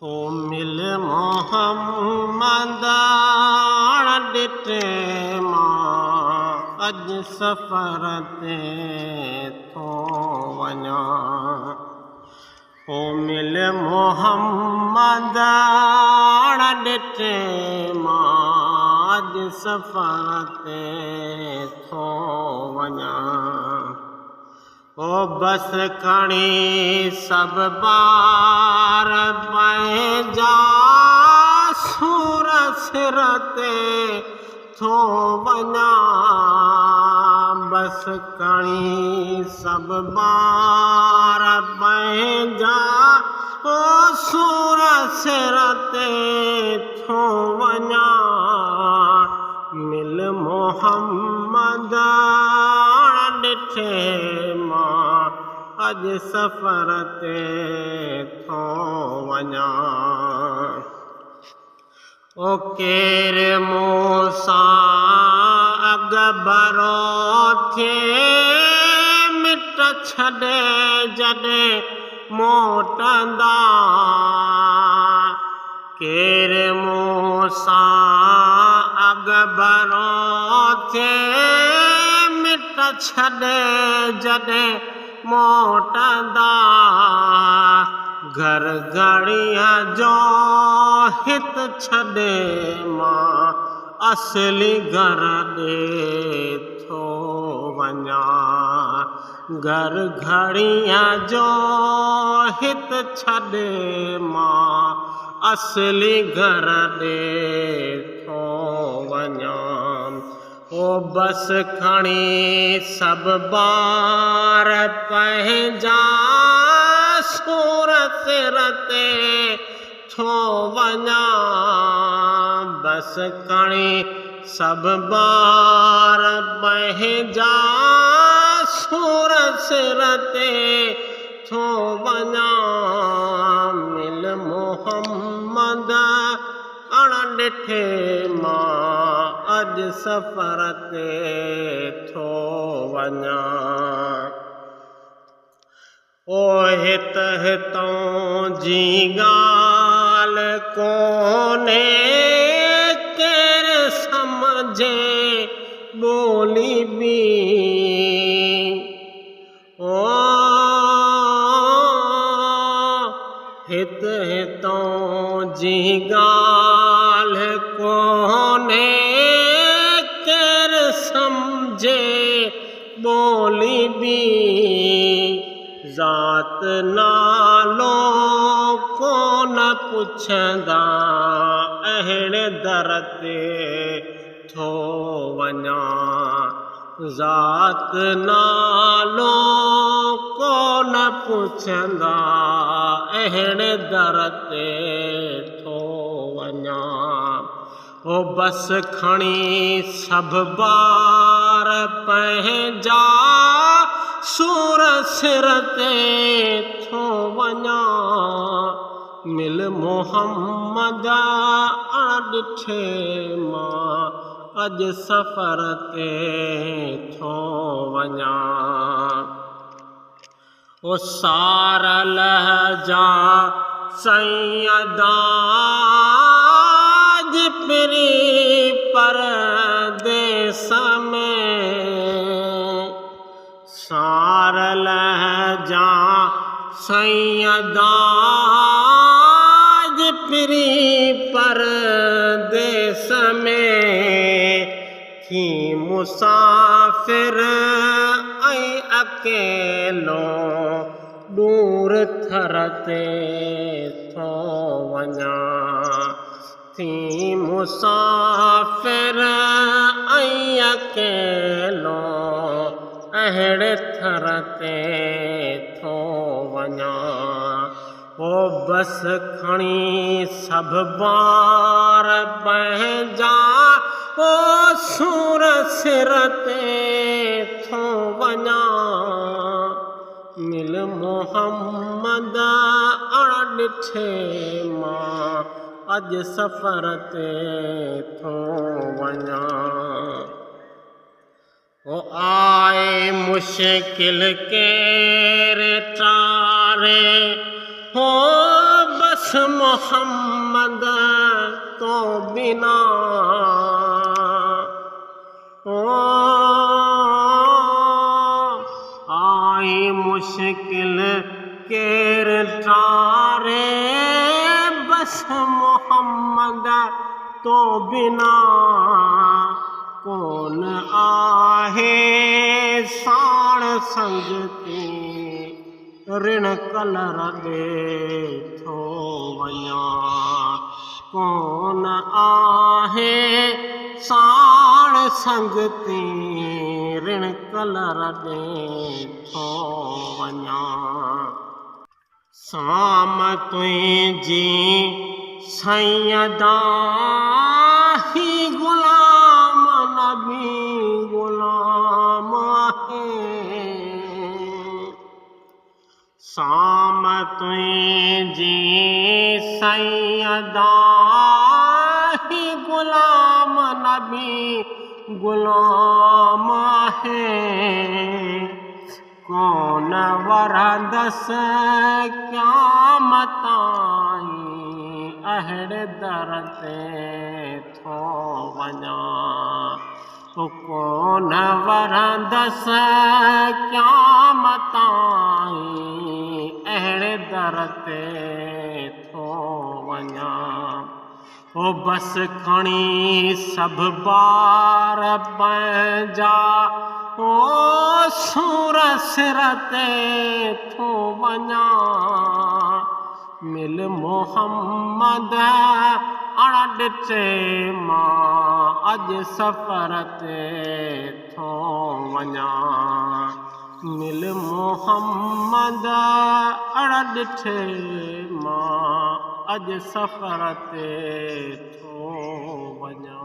او مل محمد ڏٺي مان اڄ سفر تي ٿو وڃان. او مل محمد ڏٺي مان اڄ سفر تي ٿو وڃان. او بس کڻي سڀ بار پنهنجا سور سر تي ٿو وڃان. بس کڻي سڀ بار پنهنجا او سور سر تي ٿو وڃان. مل محمد ڏٺي مان اڄ سفر تي ٿو وڃان. او ڪير مون سان اڳڀرو ٿئي مٽ ڇڏي جڏهن موٽندا. ڪير مون سان اڳڀرو ٿئي مٽ ڇڏي جڏهن موٽندا. گهر گهڙيء جو هت ڇڏي مان اصلي گهر ڏي ٿو وڃان. گهر گهڙيء جو هت ڇڏي مان اصلي گهر ڏي ٿو وڃان. او بس کڻي سڀ بار پنهنجا سور سر تي ٿو وڃان. بس کڻي سڀ بار پنهنجا سور سر تي ٿو وڃان. مل محمد اڻ ڏٺي مان اڄ سفر تي ٿو وڃان. او هت هتون جي ڳالهه ڪونهي ڪير سمجهي ٻولي ٻي. او هت هتون جي ڳالهه ڪونهي ڪير سمجهي ٻولي ٻي. ذات نالو ڪونه پڇندا اهڙي در تي ٿو وڃان. ذات نالو ڪونه پڇندا اهڙي در تي ٿو وڃان. او بس کڻي سڀ بار پنهنجا سور سر تي ٿو وڃان. مل محمد اڻ ڏٺي مان اڄ سفر تي ٿو وڃان. او سار لهجا سيداج پري پرديس ۾. سار لهجا سيداج پري پرديس ۾. ٿي مسافر ۽ اڪيلو ڏور ٿر تي ٿو وڃان. ٿي مسافر ۽ اڪيلو اهڙي ٿر تي ٿو وڃان. او بس کڻي سڀ بار پنهنجا او سور سر تي ٿو وڃان. مل محمد اڻ ڏٺي مان اڄ سفر تي ٿو وڃان. او آء مشڪل ڪير ٽاري، هو بس بس محمد تو بنا. او آئي مشڪل ڪير ٽاري، بس محمد تو بنا. ڪون آهي ساڻ سنگتي، رڻ ڪلر ڏي ٿو وڃان. ڪون آهي ساڻ سنگتي، رڻ ڪلر ڏي ٿو وڃان. سام تنهنجي سيدا، هي غلام نبي غلام آهي. سام تنهنجي سيدا، هي غلام نبي غلام آهي. ڪونه ورندس قيامت تائين، اهڙي در تي ٿو وڃان. ڪونه ورندس قيامت تائين، اهڙي در تي ٿو وڃان. او بس کڻي سڀ بار پنهنجا، او سور سر تي ٿو وڃان. مل محمد اڻ ڏٺي مان اڄ سفر تي ٿو وڃان. مل محمد اڻ ڏٺي مان اڄ سفر تي ٿو وڃان.